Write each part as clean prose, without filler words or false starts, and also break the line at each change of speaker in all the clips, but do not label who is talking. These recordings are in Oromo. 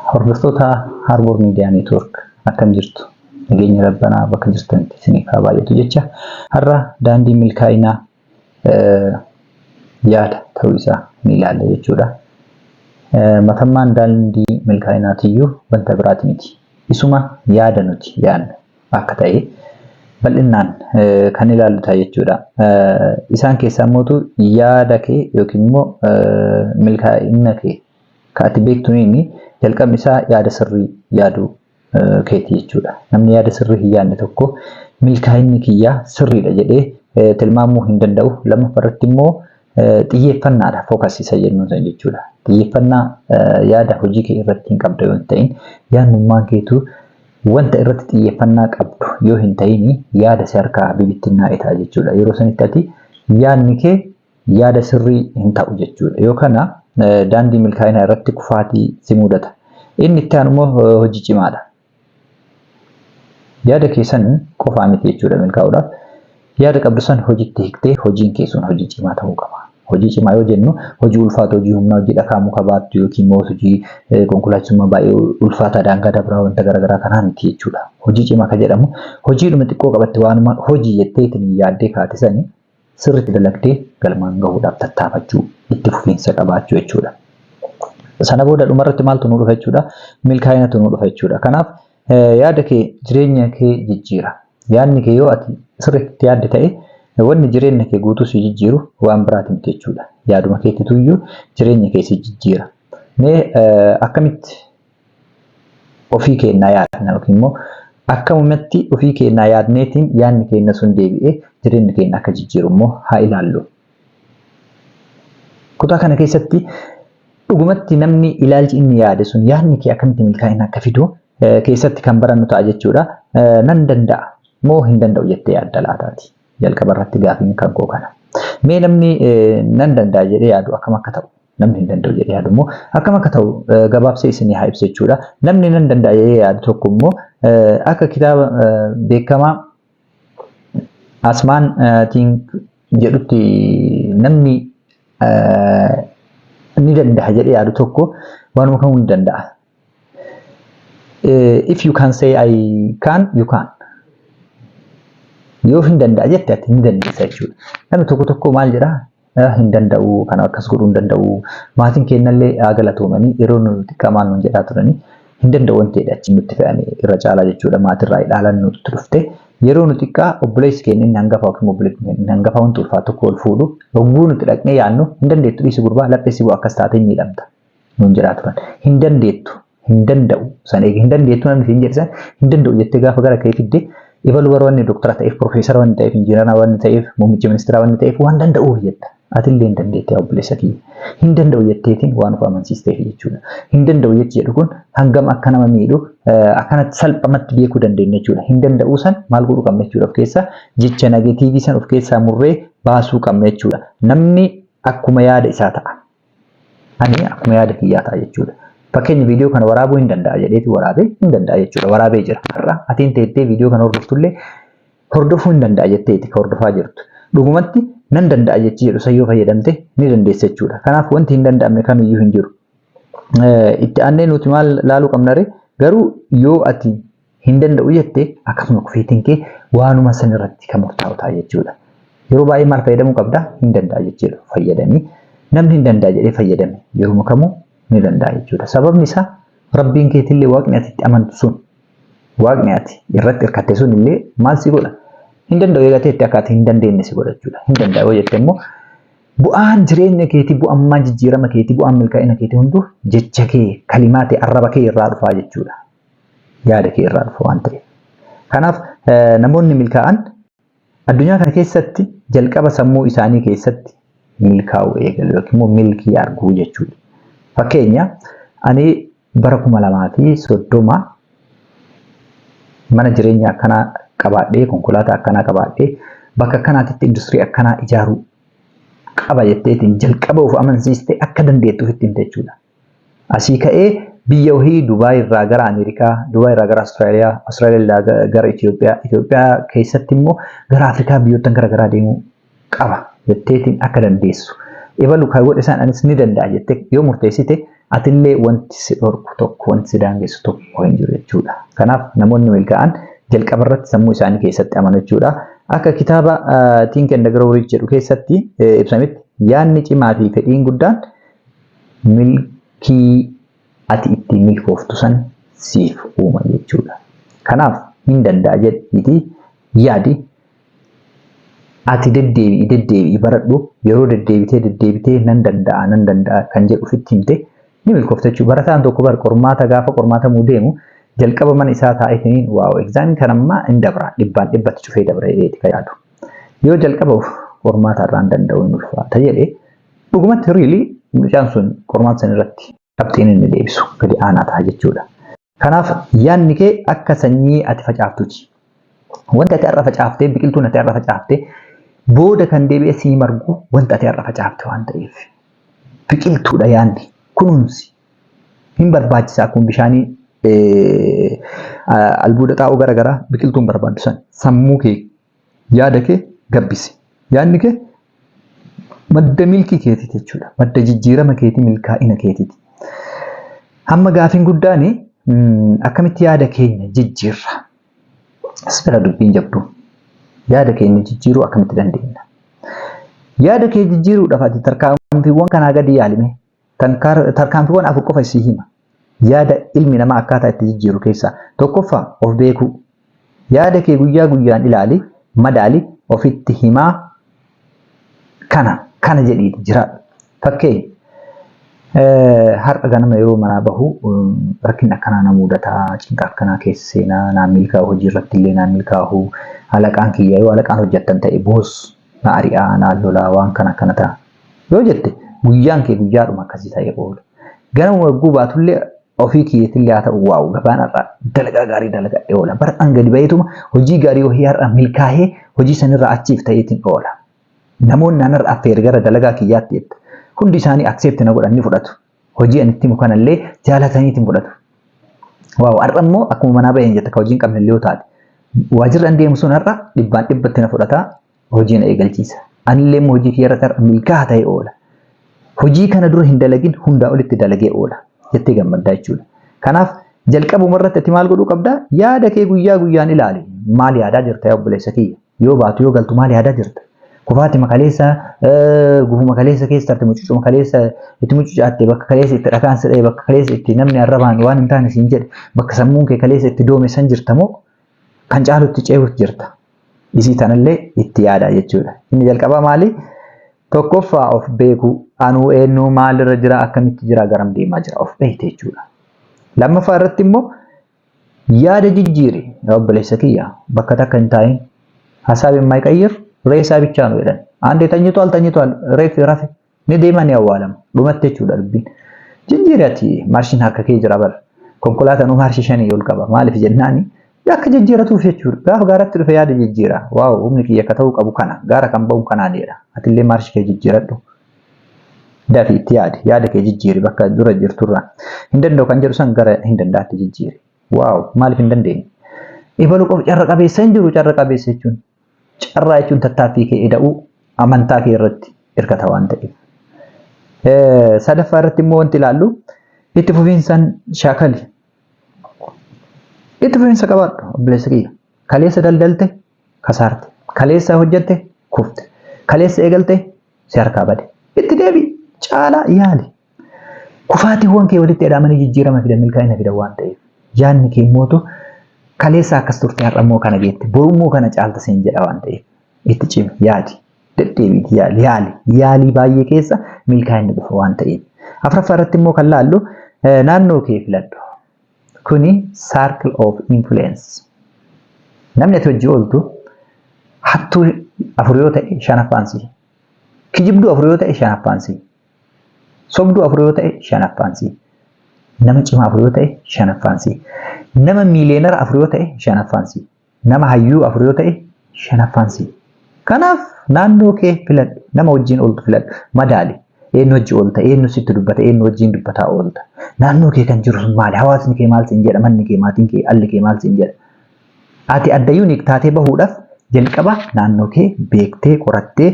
Hordoftoota Harbour Media Network, akkam jirtu? Nageenya Rabbanaa bakka jirtanitti isiniif haa baay'atu jecha, har'a daandii milkaa'inaa yaada ta'uu isaa ni ilaalla jechuudha. Matammaan daandii milkaa'inaatiyyuu wanta biraati miti. Isuma yaada nuti yaadnu akka ta'e bal'innaan kan ilaallu ta'a jechuudha. Isaan keessaa immoo yaada kee yookiin immoo milkaa'ina kee ka ati beektuun jalqabni isaa yaada sirrii yaaduu keeti jechuudha. Namni yaada sirrii hin yaadne tokko milkaa'inni kiyyaa sirriidha jedhee tilmaamuu hin danda'u. Lammaffaa irratti immoo xiyyeeffannaadha, focus isa jennuun san jechuudha. Xiyyeeffannaa yaada hojii kee irratti hin qabda yoo hin ta'in, yaadnummaan keetu wanta irratti xiyyeeffannaa qabdu yoo hin ta'in, yaada si harkaa bibittinnaa'e ta'a jechuudha. Yeroo sanitti ati yaadni kee yaada sirrii hin ta'u jechuudha. Yoo kana daandii milkaa'inaa irratti kufaatii si mudata. Inni itti aanu immoo hojii cimaadha. Yaada keessan qofaa miti jechuudha milkaa'uudhaaf. Yaada qabdu san hojiitti hiiktee hojiin kee sun hojii cimaa ta'uu qaba. Hojii cimaa yoo jennu hojii ulfaatu, hojii humnaa, hojii dhakaa muka baattu yookiin immoo hojii konkolaachisummaa baay'ee ulfaataa daangaa dabraa wanta garaagaraa kanaa miti jechuudha. Hojii cimaa kan jedhamu hojiidhuma xiqqoo qabatte, waanuma hojii jettee ittiin yaaddee kaate sani sirriitti dalagdee galmaan gahuudhaaf tattaafachuu, itti fufiinsa qabaachuu jechuudha. Sana booda dhumarratti maaltu nu dhufa jechuudha? Milkaa'inatu nu dhufa jechuudha. Kanaaf yaada kee jireenya kee jijjiira. Yaadni kee yoo ati sirriitti yaadde ta'e, wanni jireenya kee guutuu si jijjiiru waan biraati miti jechuudha. Yaaduma keettituyyuu jireenya kee si jijjiira. Mee akkamitti ofii keenyaa yaadna yookiin immoo akkamumatti ofii keenyaa yaadneetiin yaadni keenya sun deebi'ee jireenya keenya akka jijjiiru immoo haa ilaallu. Kutaa kana keessatti dhugumatti namni ilaalchi inni yaade sun yaadni kee akkamitti milkaa'ina akka fidu keessatti kan barannu ta'a jechuudha. Nan danda'a moo hin danda'u jettee yaadda laataati? Jalqaba irratti gaafiin kan koo kana. Mee namni nan danda'a jedhee yaadu akkam akka ta'u, namni hin danda'u jedhee yaadu immoo akkam akka ta'u gabaabsee isinii haa ibsu jechuudha. Namni nan danda'a jedhee yaadu tokko immoo akka kitaaba beekamaa Asmaan Think jedhutti, namni ni danda'a jedhee yaadu tokko waanuma kamuu ni danda'a. If you can say "I can", you can. Yoo hin danda'a jette, ati ni dandeessa jechuudha. Namni tokko tokko maal jedhaa? Hin danda'u, kana akkas godhuu hin danda'u. Maatiin keenyallee haa galatoomanii, yeroo nu xiqqaa maal nuun jedhaa turanii? Hin danda'u wanti jedhe achi nutti fe'ame irra caalaa jechuudha. Maatirraa dhaalan nutti dhufte. Yeroo nu xiqqaa obboleessi keenya inni hangafa yookiin obboleessi keenya inni hangafa wanti ulfaatu tokko ol fuudhu, yogguu nuti dhaqnee yaadnu, "Hin dandeettu, dhiisi gurbaa, lapheessi bu'aa, akkas taatee miidhamta," nuun jedhaa turan. Hin dandeettu, hin danda'u san eegi, hin dandeettu namni siin jedhe san hin danda'u jettee gaafa gara kee fidde, ibalu bara wanni doktara ta'eef, profeesara wanni ta'eef, injiinara wanni ta'eef, muummicha ministeeraa wanni ta'eef waan danda'uuf jetta. Atillee hin dandeette yaa obboleessa kiyya. Hin danda'u jetteetiin waan of amansiisteef jechuudha. Hin danda'u jechi jedhu kun hangam akka nama miidhu akkanatti salphamatti beekuu dandeenya jechuudha. Hin danda'uu san maal godhuu qabna jechuudha? Of keessaa jecha negative san of keessaa murree baasuu qabna jechuudha. Namni akkuma yaada isaa ta'a. Ani akkuma yaada kiyyaa ta'a jechuudha. Fakkeenya, viidiyoo kana waraabuu hin danda'a jedheeti waraabee hin danda'a jechuudha. Waraabee jira. Har'a atiin teettee viidiyoo kana hordoftullee hordofuu hin danda'a jetteeti kan hordofaa jirtu. Dhugumatti nan danda'a jechi jedhu san yoo fayyadamte ni dandeessa jechuudha. Kanaaf wanti hin danda'amne kamiyyuu hin jiru. Itti aannee nuti maal laaluu qabna ree? Garuu yoo ati hin danda'u jette, akkasuma kufeetiin kee waanuma san irratti kan murtaa'u ta'a jechuudha. Yeroo baay'ee maal fayyadamuu qabda? Hin danda'a jechuudha fayyadamii. Namni hin danda'a jedhee fayyadame yeruma kamuu ni danda'a jechuudha. Sababni isaa Rabbiin keetillee, waaqni ati itti amantu sun, waaqni ati irratti hirkatte sun illee maal si godha? Hin danda'u eegatee itti akka ati hin dandeenye si godha jechuudha. Hin danda'a yoo jette immoo bu'aan jireenya keetii, bu'aan jijjiirama keetii, bu'aan milkaa'ina keetii hunduu jecha kee, kalimaa ta'e, arraba kee irraa dhufaa jechuudha. Yaada kee irraa dhufa waan ta'eef. Kanaaf namoonni milkaa'an addunyaa kana keessatti jalqaba sammuu isaanii keessatti milkaa'uu eegalu yookiin immoo milkii arguu jechuudha. Fakkeenya, ani bara 2030 mana jireenyaa akkanaa qabaadhee, konkolaataa akkanaa qabaadhee, bakka akkanaatitti industirii akkanaa ijaaruu qaba jetteetiin jalqaba of amansiistee akka dandeettu ofitti himte jechuudha. Asii ka'ee biyya wahii Dubaay irraa gara Ameerikaa, Dubaay irraa gara Austraaliyaa, Austraaliyaa irraa gara Itoophiyaa, Itoophiyaa keessatti immoo gara Afrikaa biyyoottan gara garaa deemuu qaba jetteetiin akka dandeessu. Ebalu kan godhe isaan anis ni danda'a jettee yoo murteessite, Atillee wanti si dhorku tokko, wanti si daangessu tokko hin jiru jechuudha. Kanaaf namoonni milkaa'an jalqaba irratti sammuu isaanii keessatti amanu jechuudha. Akka kitaaba Think and Grow Rich jedhu keessatti ibsametti, yaadni cimaa fi fedhiin guddaan milkii ati ittiin milkooftu san siif uuma jechuudha. Kanaaf hin danda'a jedhiitii yaadi. Ati deddeebi'i, deddeebi'i, baradhu. Yeroo deddeebitee deddeebitee nan danda'a, nan danda'a kan jedhu ofitti himte, ni milkoofta jechuudha. Barataan tokko bar qormaata gaafa qormaatamuu deemu jalqaba mana isaa taa'eetiniin, "Wow, examii kan ammaa hin dabra, dhibbaan dhibbatti cufee dabra," jedheeti kan yaadu. Yoo jalqaba "Qormaata irraa hin danda'u, hin ulfaata" jedhe, dhugumatti really mucaan sun qormaata san irratti qabxiin inni deebisu gadi aanaa ta'a jechuudha. Kanaaf yaadni kee akka sanyii ati facaaftuti. Wanti ati har'a facaaftee, biqiltuun ati har'a facaaftee booda kan deebi'ee sii margu wanta ati har'a caafte waan ta'eef. Biqiltuudha yaadni, kunuunsi. Hin barbaachisaa akkuma bishaanii, albuuda, xaa'oo garaagaraa biqiltuun barbaaddu san sammuu kee, yaada kee gabbisi. Yaadni kee madda milkii keetiiti jechuudha. Madda jijjiirama keetii, milkaa'ina keetiiti. Hamma gaafiin guddaan, akkamitti yaada keenya jijjiirra? As bira dubbiin jabdu. Yaada keenya jijjiiruu akkamitti dandeenya? Yaada kee jijjiiruudhaaf ati tarkaanfiiwwan kanaa gadi yaalime. Tarkaanfiiwwan afur qofa isii hima. Yaada ilmi namaa akkaataa itti jijjiiru keessaa tokkoffaa, of beekuu. Yaada kee guyyaa guyyaan ilaali, madaali, ofitti himaa, kana kana jedhiiti jiraadhu. Fakkeenya, har'a ganama yeroo manaa bahu rakkinni akkanaa na mudataa, cinqa akkanaa keessa seenaa, naan milkaa'u, hojii irratti illee naan milkaa'u, alaqaan kiyya, yoo alaqaan hojjettan ta'e, boss na ari'aa, naan lolaa, waan kana akkana ta'a. Yoo jette, guyyaan kee guyyaadhuma akkasii ta'ee oola. Ganama wagguu baatullee ofii kiyyatillee haa ta'u, "Wow, gabaan har'a dalagaa gaarii dalagadhee oola. Bar'aan gadi baheetuma hojii gaarii wahii har'a milkaa'ee hojii sanirraa achiif ta'eetiin oola. Namoonni an har'a affeere gara dalagaa kiyyaatti jetta. Hundi isaanii accept na godhan, ni fudhatu. Hojii ani itti himu kanallee jaalataniitiin fudhatu. Wow, har'a immoo akkuma manaa baheen jetta, ka hojii hin qabne illee yoo taate. Waajirri an deemu sun har'a dhibbaan dhibbatti na fudhataa, hojii na eegalchiisa. Anillee immoo hojii kiyya irratti har'a milkaa'aa ta'ee oola. Hojii kana dura hin dalagin hundaa olitti dalagee oola," jettee gammaddaa jechuudha. Kanaaf jalqabuma irratti ati maal godhuu qabdaa? Yaada kee guyyaa guyyaan ilaali. Maal yaadaa jirta, yaa obboleessa kiyya? Yoo baatu, yoo galtu maal yaadaa jirta? Kufaati makaleessa, gufuma kaleessa keessa tarte, mucucuma kaleessa itti mucucaatte, bakka kaleessa itti dhakaan si dha'e, bakka kaleessa itti namni arrabaan waan hin taane siin jedhe, bakka sammuun kee kaleessa itti doome san jirta moo kan caalutti ce'uuf jirta? Isii tanallee itti yaadaa jechuudha. Inni jalqabaa maali? Tokkoffaa, of beekuu. Anuu eenyu, maalirra jira, akkamitti jira, garam deemaa jira, of beekte jechuudha. Lammaffaa irratti immoo yaada jijjiiri. Obboleessa kiyya, bakka takka hin taa'in. ሀሳብ የማይቀይር ሬሳ ብቻ ነው jedhan. አንዴ ተኝቷል ተኝቷል, reeffi rafe, ni deema, ni awwaalama, dhumatti jechuudha dubbiin. Jijjiiri ati, maarshiin harka kee jira bara. Konkolaataan maarshii shanii ol qaba. Maaliif jennaani, akka jijjiiratuuf jechuudha. Gaafa gaaratti dhufe yaada jijjiira. "Wow, humni kiyya akka ta'uu qabu kana, gaara kan ba'u kanaanidha." Atillee maarshii kee jijjiiradhu. Dafi itti yaadi, yaada kee jijjiiri, bakka dura jirturraa. Hin danda'u kan jedhu san gara hin danda'atti jijjiiri. Wow, maaliif hin dandeenye? Ibalu qofa carra qabeessa hin jiru. Carra qabeessa jechuun, carraa jechuun tattaaffii kee ida'uu amantaa kee irratti hirkata waan ta'eef. Sadaffaa irratti immoo wanti ilaallu, itti fufiinsaan shaakali. Itti fufiinsa qabaadhu, obboleessa kiyya. Kaleessa daldalte, kasaarte. Kaleessa hojjette, kufte. Kaleessa eegalte, si harkaa bade. Itti deebi, caalaa yaali. Kufaatiiwwan kee walitti hidhamanii jijjiirama fidan, milkaa'ina fidan waan ta'eef. Yaadni kee immootu kaleessa akkas turte, har'a immoo kana geette, boru immoo kana caalta siin jedha waan ta'eef. Itti cimi, yaadi. Deddeebiiti yaali, yaali. Yaalii baay'ee keessa milkaa'inni dhufa waan ta'eef. Afuraffaa irratti immoo kan laallu, naannoo kee filadhu. Kuni circle of influence. Namni ati hojii ooltu hattuu afur yoo ta'e, shanaffaan si. Kijibduu afur yoo ta'e, shanaffaan si. Sobduu afur yoo ta'e, shanaffaan si. Nama cimaa afur yoo ta'e, shanaffaan si. Nama miiliyeenara afur yoo ta'e, shanaffaan si. Nama hayyuu afur yoo ta'e, shanaffaan si. Kanaaf naannoo kee filadhu. Nama wajjin ooltu filadhu. Madaali. Eenyu wajji oolta? Eenyu sitti dubbata? Eenyu wajjin dubbataa oolta? Naannoo kee kan jiru sun maali? Hawaasni kee maal siin jedha? Manni kee, maatiin kee, alli kee maal siin jedha? Ati adda unique taatee bahuudhaaf jalqaba naannoo kee beektee, qorattee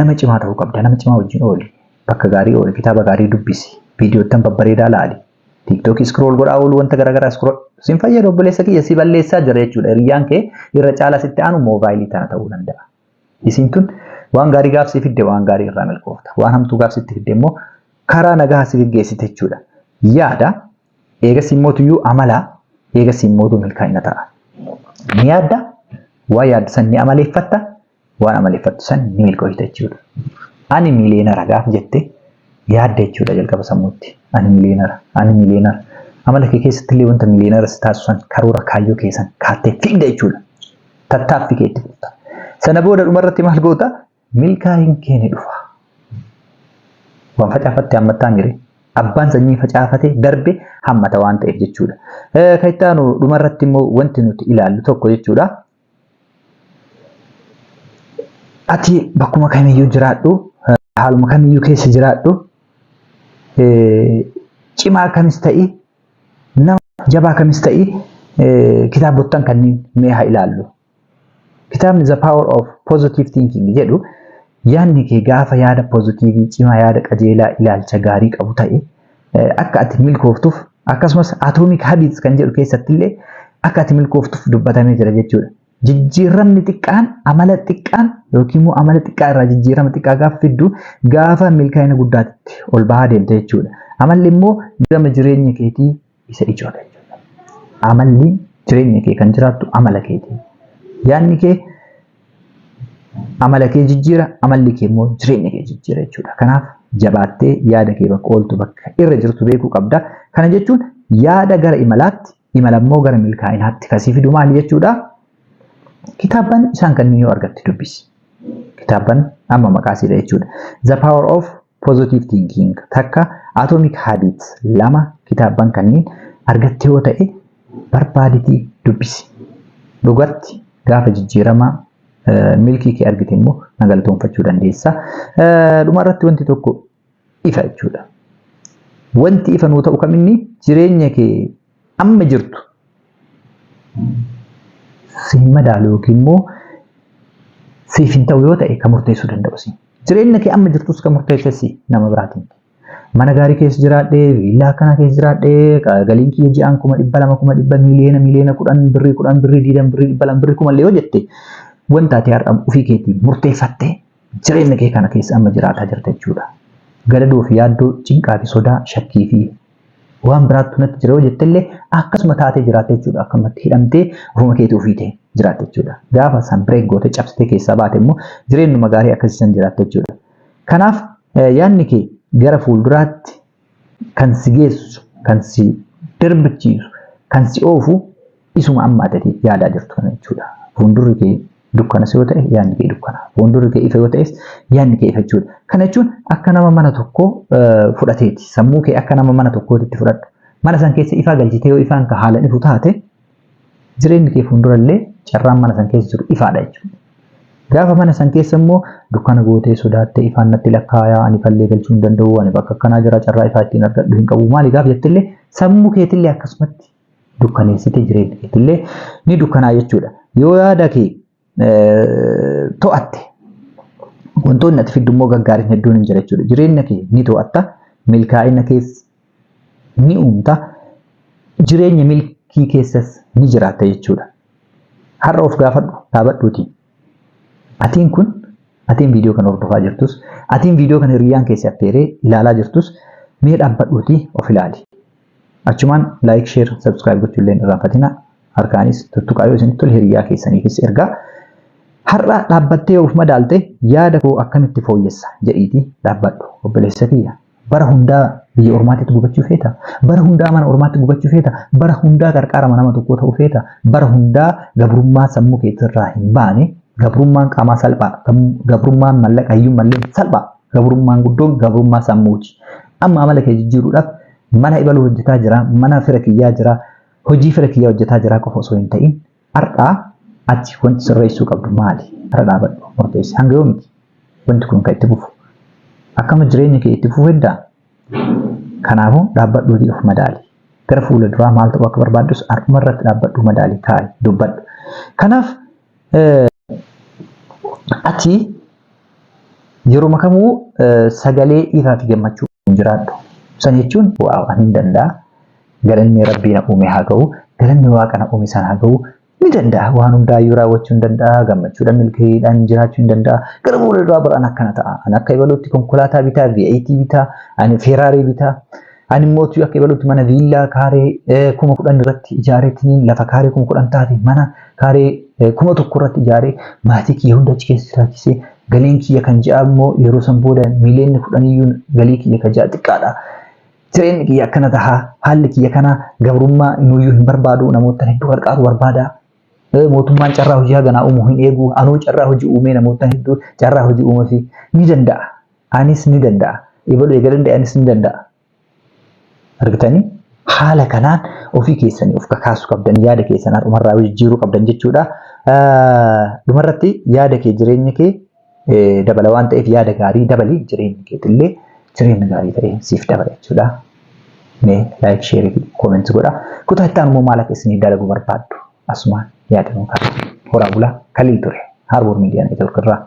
nama cimaa ta'uu qabda. Nama cimaa wajjin ooli. Bakka gaarii ooli. Kitaaba gaarii dubbisi. Viidiyoottan babbareedaa laali. TikTokii scroll godhaa oolu, wanta garaagaraa scroll sin fayyadu, obboleessa kiyya, si balleessaa jira jechuudha. Hiriyyaan kee irra caalaa sitti aanu moobaayilii tana ta'uu danda'a. Isiin tun waan gaarii gaaf si fidde waan gaarii irraa milkoofta. Waan hamtuu gaaf sitti fidde immoo karaa nagaa si geggeessite jechuudha. Yaada eegas immootuyyuu amala, eegas immootu milkaa'ina ta'a. Ni yaadda, waan yaaddu san ni amaleeffatta, waan amaleeffattu san ni milkoofta jechuudha. Ani miiliyeenara gaaf jette yaadda jechuudha jalqaba sammuutti. Ani miiliyeenara, ani miiliyeenara. Amala kee keessatti illee wanta miiliyeenara si taasisu san karoora kaayyoo keessan kaattee fiigda jechuudha. Tattaaffii kee itti fufta. Sana booda dhumarratti maal goota? Milkaa'iin kee ni dhufa. Waan facaafatte hammattaa mire. Abbaan sanyii facaafate darbe hammata waan ta'eef jechuudha. Kan itti aanu dhumarratti immoo wanti nuti ilaallu tokko jechuudha. Ati bakkuma kamiyyuu jiraadhu, haaluma kamiyyuu keessa jiraadhu, cimaa kamis ta'i, nama jabaa kamis ta'i, kitaabottan kanneen mee haa ilaallu. Kitaabni The Power of Positive Thinking jedhu yaadni kee gaafa yaada pozitiivii cimaa, yaada qajeelaa, ilaalcha gaarii qabu ta'e akka ati milkooftuuf, akkasumas Atomic Habits kan jedhu keessatti illee akka ati milkooftuuf dubbatamee jira jechuudha. Jijjiiramni xiqqaan amala xiqqaan yookiin immoo amala xiqqaa irraa jijjiirama xiqqaa gaafa fiddu gaafa milkaa'ina guddaatti ol bahaa deemta jechuudha. Amalli immoo gama jireenya keetii isa ijoodha jechuudha. Amalli jireenya kee kan jiraattu amala keetii. Yaadni kee amala kee jijjiira, amalli kee immoo jireenya kee jijjiira jechuudha. Kanaaf jabaattee yaada kee bakka ooltu, bakka irra jirtu beekuu qabda. Kana jechuun yaada gara imalaatti, imala immoo gara milkaa'inaatti kasii fidu maali jechuudha? Kitaabban isaan kanneen yoo argatte dubbisi. Kitaabban amma maqaa isiidha jechuudha. The Power of Positive Thinking takka, Atomic Habits lama, kitaabban kanneen argatte yoo ta'e barbaaditii dubbisi. Dhugatti gaafa jijjiirama milkii kee argite immoo na galatoonfachuu dandeessa. Dhuma irratti wanti tokko ifa jechuudha. Wanti ifa nuu ta'u kaminni jireenya kee amma jirtu si hin madaalu yookiin immoo siif hin ta'u yoo ta'e kan murteessuu danda'u si. Jireenya kee amma jirtus kan murteesse si, nama biraatiin. Mana gaarii keessa jiraadhee, viillaa akkanaa keessa jiraadhee, galiin kiyya ji'aan 200,000, 100,000, miiliyoona, 10 miiliyoona, birrii 10, birrii 20, birrii 200, birrii 1000 illee yoo jette, wanta ati har'a ofii keetii murteeffattee jireenya kee kana keessa amma jiraataa jirta jechuudha. Gadadoo fi yaaddoo, cinqaa fi sodaa, shakkii fi waan biraattu natti jira yoo jettellee akkasuma taatee jiraatte jechuudha. Akkamatti hidhamtee ofuma keetii ofii ta'e jiraatte jechuudha. Gaafa san break gootee cabsitee keessaa baate immoo jireenyuma gaarii akkasii san jiraatte jechuudha. Kanaaf yaadni kee gara fuulduraatti kan si geessu, kan si darbachiisu, kan si oofu isuma amma ati yaadaa jirtu kana jechuudha. Fuuldurri kee dukkanas yoo ta'e yaadni kee dukkana. Fuuldurri kee ifa yoo ta'es yaadni kee ifa jechuudha. Kana jechuun akka nama mana tokkoo fudhateeti. Sammuu kee akka nama mana tokkootitti fudhadhu. Mana san keessa ifaa galchitee yoo ifaan ka haalan ifu taate, jireenyi kee fuuldurallee carraan mana san keessa jiru ifaadha jechuudha. Gaafa mana san keessa immoo dukkana gootee sodaattee, ifaan natti lakkaayaa, ani fallee galchuu hin danda'u, ani bakka akkanaa jira, carraa ifaa ittiin argadhu hin qabu maali gaaf jettillee, sammuu keetillee akkasumatti dukkaneessitee jireenya keetillee ni dukkanaa jechuudha. Yoo yaada kee to'atte wantoonni ati fiddu immoo gaggaariin hedduun hin jira jechuudha. Jireenya kee ni to'atta, milkaa'ina kees ni uumta, jireenya milkii keessas ni jiraatta jechuudha. Har'a of gaafadhu dhaabadhuuti. Atiin kun, atiin viidiyoo kana hordofaa jirtus, atiin viidiyoo kana hiriyyaan keessa affeeree ilaalaa jirtus, mee dhaabbadhuuti of ilaali. Achumaan like, share, subscribe gochuu illee hin irraanfatina. Harkaanis tuttuqaa yoo isinitti tole hiriyyaa keessaniifis ergaa. Har'a dhaabbattee of madaalte, yaada koo akkamitti fooyyessa jedhiitii dhaabbadhu, obboleessa kiyya. Bara hundaa biyya ormaatitti gubachuu feeta? Bara hundaa mana ormaatti gubachuu feeta? Bara hundaa qarqaarama nama tokkoo ta'uu feeta? Bara hundaa gabrummaa sammuu keetirraa hin baane? Gabrummaan qaamaa salphaa, gabrummaan mallaqa hiyyummallee salphaa, gabrummaan guddoon gabrummaa sammuuti. Amma amala kee jijjiiruudhaaf mana ibaluu hojjetaa jira, mana fira kiyyaa jira, hojii fira kiyyaa hojjetaa jira qofa osoo hin ta'in, har'aa ati wanti sirreessuu qabdu maali? Har'a dhaabadhu murteessi. Hanga yoomiti wanti kun kan itti fufu? Akkama jireenya kee itti fufu heddaa? Kanaafuu dhaabbadhuutii of madaali. Gara fuula duraa maal ta'uu akka barbaaddus har'uma irratti dhaabbadhuu madaali, kaa'i, dubbadhu. Kanaaf ati yeroo kamuu sagalee ifaa fi gammachuu jiraadhu. San jechuun wow ani hin danda'a. Galanni Rabbii na uume haa ga'u. Galanni Waaqa na uume san haa ga'u. Ni danda'a. Waan hundaayyuu raawwachuu hin danda'a. Gammachuudhaan milkiidhaan jiraachuu hin danda'a. Gara fuula duraa bara an akkana ta'a. Ani akka ebaluutti konkolaataa bitaa, V8 bitaa, ani Ferrari bitaa. Ani immoo akka ebaluutti mana viillaa kaaree 10,000 irratti ijaareetiin lafa kaaree 10,000 taate mana kaaree 1,000 irratti ijaaree maatii kiyya hunda achi keessa jiraachisee galiin kiyya kan ji'aa immoo yeroo san booda miiliyoonni kudhaniyyuu galii kiyya kan ji'aa xiqqaadha. Jireenyi kiyya akkana taha, haalli kiyya kana gabrummaa nuyyuu hin barbaadu, namoota hedduu qarqaaru barbaada. Mootummaan carraa hojii haganaa uumuu hin eegu, anuu carraa hojii uumee namoota hedduu carraa hojii uumuuf ni danda'a. Anis ni danda'a. Ebalu eega danda'e anis ni danda'a. Argitanii? Haala kanaan ofii keessanii of kakaasuu qabdan, yaada keessan har'umarraa jijjiiruu qabdan jechuudha. Dhumarratti yaada kee jireenya kee dabala waan ta'eef yaada gaarii dabali jireenya keetillee jireenya gaarii ta'e siif dabala jechuudha. Mee like, share fi comment godha. Kutaa itti aanu immoo maal akka isinii dalagu barbaaddu asumaan yaada nuu kaasa. Horaa bulaa Kaliil ture. Harbour Media Network irraa.